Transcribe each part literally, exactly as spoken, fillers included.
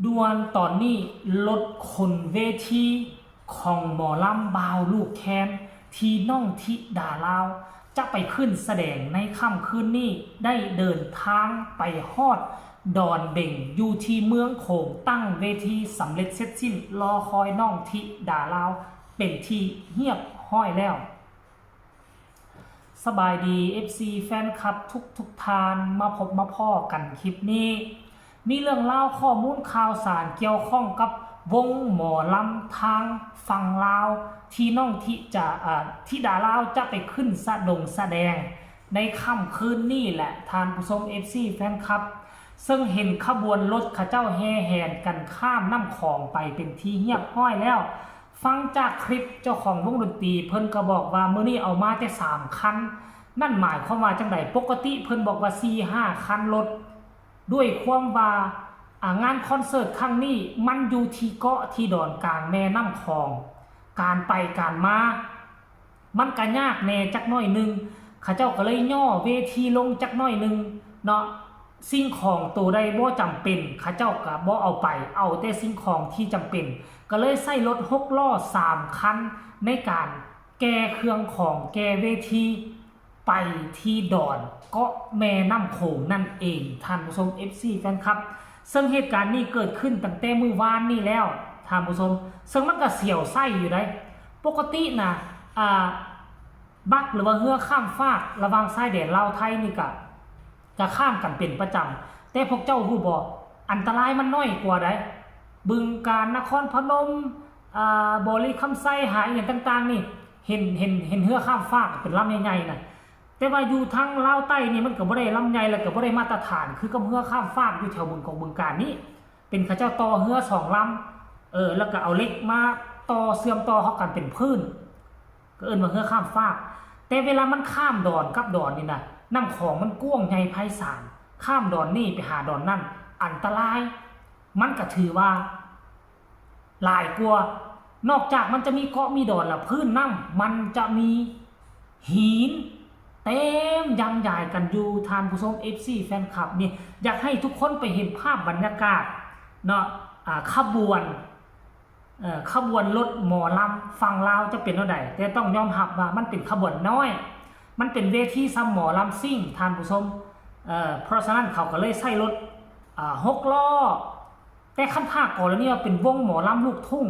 ด่วนตอนนี้รถขนเวทีของหมอลำบ่าวลูกแคนที่น้องธิดาลาวจะไปขึ้นแสดงในค่ำคืนนี้ได้เดินทางไปฮอดดอนเบงอยู่ที่เมืองโขงตั้งเวทีสำเร็จเสร็จสิ้นรอคอยน้องธิดาลาวเป็นที่เรียบร้อยแล้ว สบายดี เอฟซี แฟนคลับทุกทุกท่านมาพบมาพ้อกันคลิปนี้ มีเรื่องราวข้อมูลข่าวสารเกี่ยวข้องกับวงหมอลำทางฝั่งลาวที่น้องธิจะอ่าธิดาลาวจะไปขึ้นสะดงแสดงในค่ำคืนนี้แหละท่านผู้ชม เอฟซี แฟนคลับ ซึ่งเห็นขบวนรถเขาเจ้าแห่แหนกันข้ามน้ำของไปเป็นที่เรียบร้อยแล้ว ฟังจากคลิปเจ้าของวงดนตรีเพิ่นก็บอกว่ามื้อนี้เอามาแต่สามคัน นั่นหมายความว่าจั่งใด ปกติเพิ่นบอกว่าสี่ห้าคันรถ ด้วยความว่าอ่างานคอนเสิร์ตครั้งนี้มันอยู่ที่เกาะที่ดอนกลางแม่น้ำของ การไปการมา มันก็ยากแหน่จักหน่อยหนึ่ง เขาเจ้าก็เลยย่อเวทีลงจักหน่อยหนึ่งเนาะ สิ่งของตัวใดบ่จำเป็น เขาเจ้าก็บ่เอาไป เอาแต่สิ่งของที่จำเป็น ก็เลยใช้รถหกล้อสามคันในการแก่เครื่องของแก่เวที ไปที่ดอนเกาะแม่น้ำโขงนั่นเอง ท่านผู้ชม เอฟซี แฟนคลับ ซึ่งเหตุการณ์นี้เกิดขึ้นตั้งแต่มื้อวานนี้แล้ว ท่านผู้ชม ซึ่งมันก็เสียวไส้อยู่ได้ ปกตินะอ่าบักหรือว่าเฮือข้ามฟากระหว่างชายแดนลาวไทยนี่ก็ ก็ข้ามกันเป็นประจำ แต่พวกเจ้าฮู้บ่ อันตรายมันน้อยกว่าใด บึงกาฬ นครพนม อ่า บริคำไช หาอิหยังต่างๆ นี่ เห็น เห็น เห็นเฮือข้ามฟากเป็นลำใหญ่ๆ น่ะ แต่ว่าอยู่ทางลาวใต้นี่มันก็บ่ได้ลำใหญ่ แล้วก็บ่ได้มาตรฐาน คือกับเฮือข้ามฟากอยู่แถวบึงกองบึงกาฬนี่ เป็นเขาเจ้าต่อเฮือสองลำ เออ แล้วก็เอาเหล็กมาต่อเชื่อมต่อเข้ากันเป็นพื้น ก็เอิ้นว่าเฮือข้ามฟาก แต่เวลามันข้ามดอนกับดอนนี่นะ น้ำของมันกว้างใหญ่ไพศาล ข้ามดอนนี่ไปหาดอนนั่น อันตราย มันก็ถือว่าหลายกว่า นอกจากมันจะมีเกาะมีดอนแล้ว พื้นน้ำมันจะมีหินเต็มยำยายกันอยู่ ท่านผู้ชม เอฟซี แฟนคลับ นี่ อยากให้ทุกคนไปเห็นภาพบรรยากาศเนาะ อ่า ขบวน เอ่อ ขบวนรถหมอลำฝั่งลาวจะเป็นแนวใด แต่ต้องยอมรับว่ามันเป็นขบวนน้อย มันเป็นเวทีส่ำหมอลำซิ่ง ท่านผู้ชม เอ่อ เพราะฉะนั้นเขาก็เลยใช้รถ อ่า หกล้อ แต่คันถ้ากรณีว่าเป็นวงหมอลำลูกทุ่ง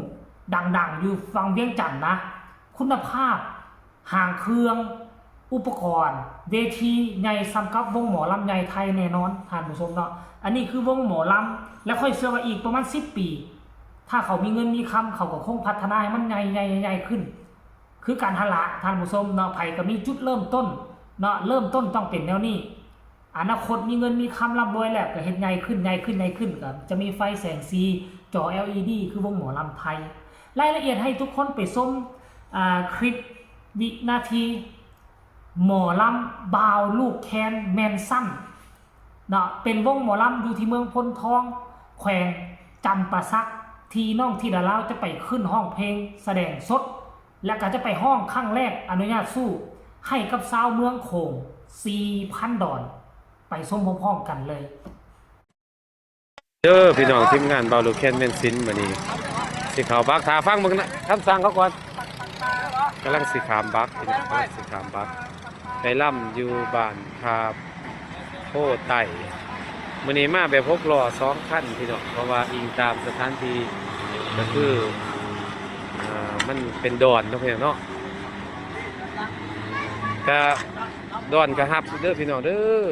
ดังๆ อยู่ฝั่งเวียงจันทน์นะ คุณภาพ หางเครื่อง อุปกรณ์ เวทีใหญ่ส่ำกับวงหมอลำใหญ่ไทยแน่นอน ท่านผู้ชมเนาะ อันนี้คือวงหมอลำ และข้อยเชื่อว่าอีกประมาณสิบปี ถ้าเขามีเงินมีคำ เขาก็คงพัฒนาให้มันใหญ่ๆๆๆ ขึ้น คือกันหั้นละ ท่านผู้ชมเนาะ ไผก็มีจุดเริ่มต้นเนาะ เริ่มต้นต้องเป็นแนวนี้ อนาคตมีเงินมีคำร่ำรวยแล้วก็เฮ็ดใหญ่ขึ้น ใหญ่ขึ้น ใหญ่ขึ้น ก็จะมีไฟแสงสี จอ แอลอีดี คือวงหมอลำไทย รายละเอียดให้ทุกคนไปชม อ่า คลิปวินาที หมอลำบ่าวลูกแคนแมนชั่นเนาะ เป็นวงหมอลำอยู่ที่เมืองโพนทอง แขวงจำปาสัก ที่น้องธิดาลาวจะไปขึ้นร้องเพลงแสดงสด และก็จะไปร้องครั้งแรกอนุญาตสู้ให้กับชาวเมืองโขง สี่พันดอน ไปชมพร้อมๆกันเลย เด้อพี่น้องทีมงานบ่าวลูกแคนแมนชั่น มื้อนี้สิเข้าบัก ถ้าฟังเบิ่งนะ คำสั่งเขาก่อน กำลังสิข้ามบักพี่น้อง กำลังสิข้ามบัก ไปลำอยู่บ้านท่าโพไต้ มื้อนี้มาแบบหกล้อสองคันพี่น้อง เพราะว่าอิงตามสถานที่ก็คือ อ่า มันเป็นดอนเนาะพี่น้องเนาะ ก็ดอนก็ฮับเด้อพี่น้องเด้อ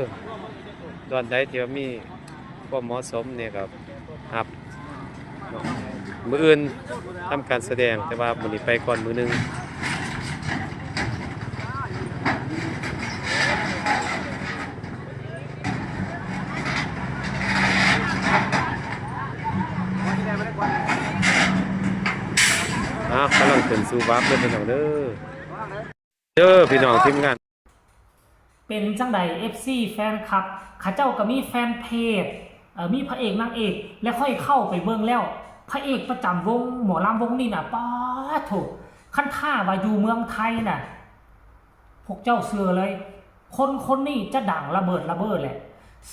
ดอนใดที่ว่ามีความเหมาะสมเนี่ยก็ฮับเนาะ มื้ออื่นทำการแสดง แต่ว่ามื้อนี้ไปก่อนมื้อหนึ่ง อ่ะ กำลังขึ้นสู่บักเด้อพี่น้องเด้อ เด้อพี่น้องทีมงาน เป็นจั่งใด เอฟซี แฟนคลับ เขาเจ้าก็มีแฟนเพจ เอ่อ มีพระเอกนางเอก และข้อยเข้าไปเบิ่งแล้ว พระเอกประจำวงหมอลำวงนี้น่ะ ป๊าดโถ คันถ้าว่าอยู่เมืองไทยน่ะ พวกเจ้าเชื่อเลย คนคนนี้จะดังระเบิดระเบ้อแหละ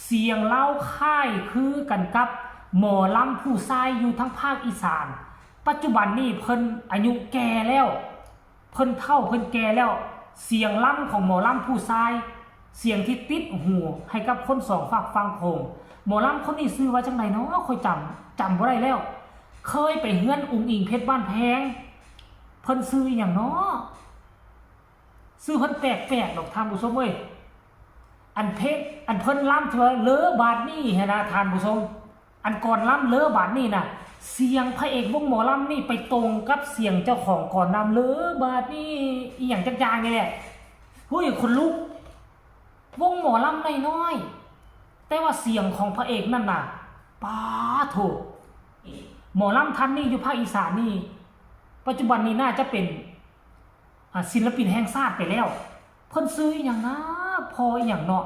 เสียงลาวคล้ายคือกันกับ หมอลำผู้ชายอยู่ทางภาคอีสาน ปัจจุบันนี้เพิ่นอายุแก่แล้ว เพิ่นเฒ่าเพิ่นแก่แล้ว เสียงลำของหมอลำผู้ชาย เสียงที่ติดหูให้กับคนสองฝากฝั่งโขง หมอลำคนนี้ชื่อว่าจั่งใดน้อ ข้อยจำ จำบ่ได้แล้ว เคยไปเฮือนอุ๋งอิ๋งเพชรบ้านแพง เพิ่นชื่ออีหยังน้อ ชื่อเพิ่นแปลกๆดอกท่านผู้ชมเอ้ย อันเพลง อันเพิ่นลำเทื่อเลอบาดนี้หั้นนะท่านผู้ชม อันกลอนลำเลอบาดนี้นะ เสียงพระเอกวงหมอลำนี่ไปตรงกับเสียงเจ้าของกลอนลำเลอบาดนี้ อีหยังจักอย่างนี่แหละ เฮ้ย ขนลุก วงหมอลำน้อยๆ แต่ว่าเสียงของพระเอกนั่นน่ะ ป๊าดโถ หมอลำท่านนี้อยู่ภาคอีสานนี่ ปัจจุบันนี้น่าจะเป็น อ่า ศิลปินแห่งชาติไปแล้ว เพิ่นชื่ออีหยังนะ พ่ออีหยังเนาะ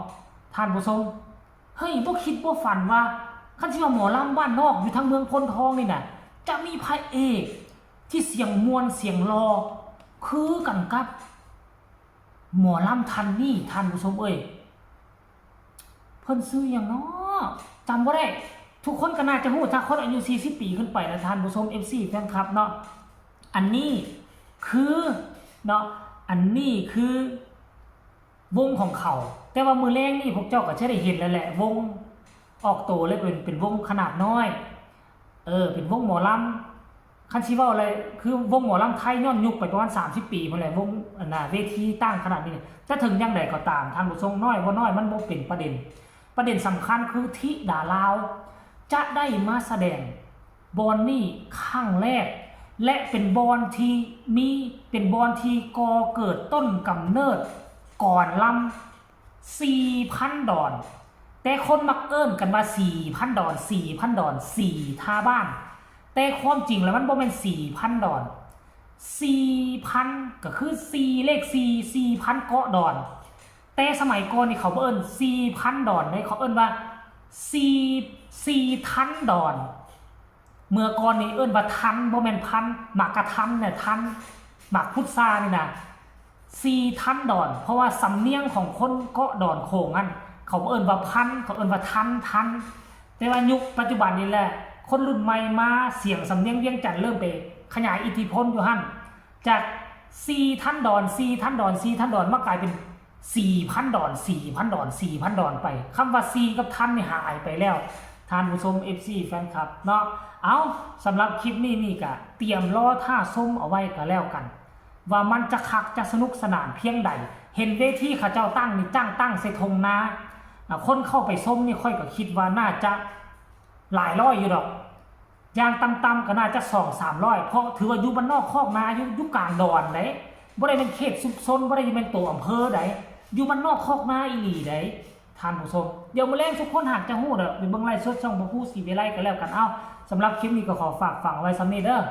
ท่านผู้ชม เฮ้ย บ่คิดบ่ฝันว่า คันสิว่าหมอลำบ้านนอกอยู่ทางเมืองโพนทองนี่น่ะ จะมีพระเอกที่เสียงม่วนเสียงหล่อ คือกันกับ หมอลำท่านนี้ ท่านผู้ชมเอ้ย เพิ่นชื่อหยังน้อ จำบ่ได้ ทุกคนก็น่าจะฮู้ ถ้าคนอายุสี่สิบปีขึ้นไปนะ ท่านผู้ชม เอฟซี แฟนคลับเนาะ อันนี้คือเนาะ อันนี้คือวงของเขา แต่ว่ามื้อแลงนี่พวกเจ้าก็จะได้เห็นแล้วแหละ วงออกโตเลยเป็น เป็นวงขนาดน้อย เออ เป็นวงหมอลำ คันสิเว้าเลย คือวงหมอลำไทยย้อนยุคไปประมาณสามสิบปีพู้นแหละ วง อันน่ะ เวทีตั้งขนาดนี้ แต่ถึงอย่างใดก็ตาม ท่านผู้ชม น้อยบ่น้อยมันบ่เป็นประเด็น ประเด็นสำคัญคือธิดาลาว จะได้มาแสดงบ่อนนี้ครั้งแรก และเป็นบ่อนที่มี เป็นบ่อนที่ก่อเกิดต้นกำเนิดกลอนลำ สี่พันดอน แต่คนมักเอิ้นกันว่าสี่พันดอน สี่พันดอน สี่ท่าบ้าน แต่ความจริงแล้วมันบ่แม่นสี่พันดอน สี่พัน ก็คือสี่เลขสี่ สี่พันเกาะดอน แต่สมัยก่อนนี่เขาบ่เอิ้นสี่พันดอนเด้ เขาเอิ้นว่าสี่ สี่ทันดอน เมื่อก่อนนี่เอิ้นว่าทัน บ่แม่นพัน หมากกะทันเนี่ยทัน หมากพุทรานี่นะ สี่ทันดอน เพราะว่าสำเนียงของคนเกาะดอนโขงนั่น เขาบ่เอิ้นว่าพัน เขาเอิ้นว่าทัน ทัน แต่ว่ายุคปัจจุบันนี่แหละ คนรุ่นใหม่มา เสียงสำเนียงเวียงจันทน์เริ่มไปขยายอิทธิพลอยู่หั่น จากสี่ทันดอน สี่ทันดอน สี่ทันดอน มากลายเป็นสี่พันดอน สี่พันดอน สี่พันดอนไป คำว่าสี่กับทันนี่หายไปแล้ว ท่านผู้ชม เอฟซี แฟนคลับเนาะ เอา สำหรับคลิปนี้นี่ก็เตรียมรอท่าชมเอาไว้ก็แล้วกัน ว่ามันจะคักจะสนุกสนานเพียงใด เห็นเวทีเขาเจ้าตั้งนี่จ้างตั้งใส่ทุ่งนา อ่ะ คนเข้าไปชมนี่ข้อยก็คิดว่าน่าจะหลายร้อยอยู่ดอก อย่างต่ำๆก็น่าจะสองสามร้อย เพราะถือว่าอยู่บ้านนอกคอกนา อยู่ อยู่กลางดอนเด้ บ่ได้เป็นเขตชุมชน บ่ได้เป็นตัวอำเภอใด อยู่บ้านนอกคอกนาอีหลีเด้ ท่านผู้ชม เดี๋ยวมื้อแลงทุกคนหากจะฮู้เด้อ ไปเบิ่งไลฟ์สดช่องพระครูศรีวิไลก็แล้วกัน เอ้า สำหรับคลิปนี้ก็ขอฝากฝังไว้ส่ำนี้เด้อ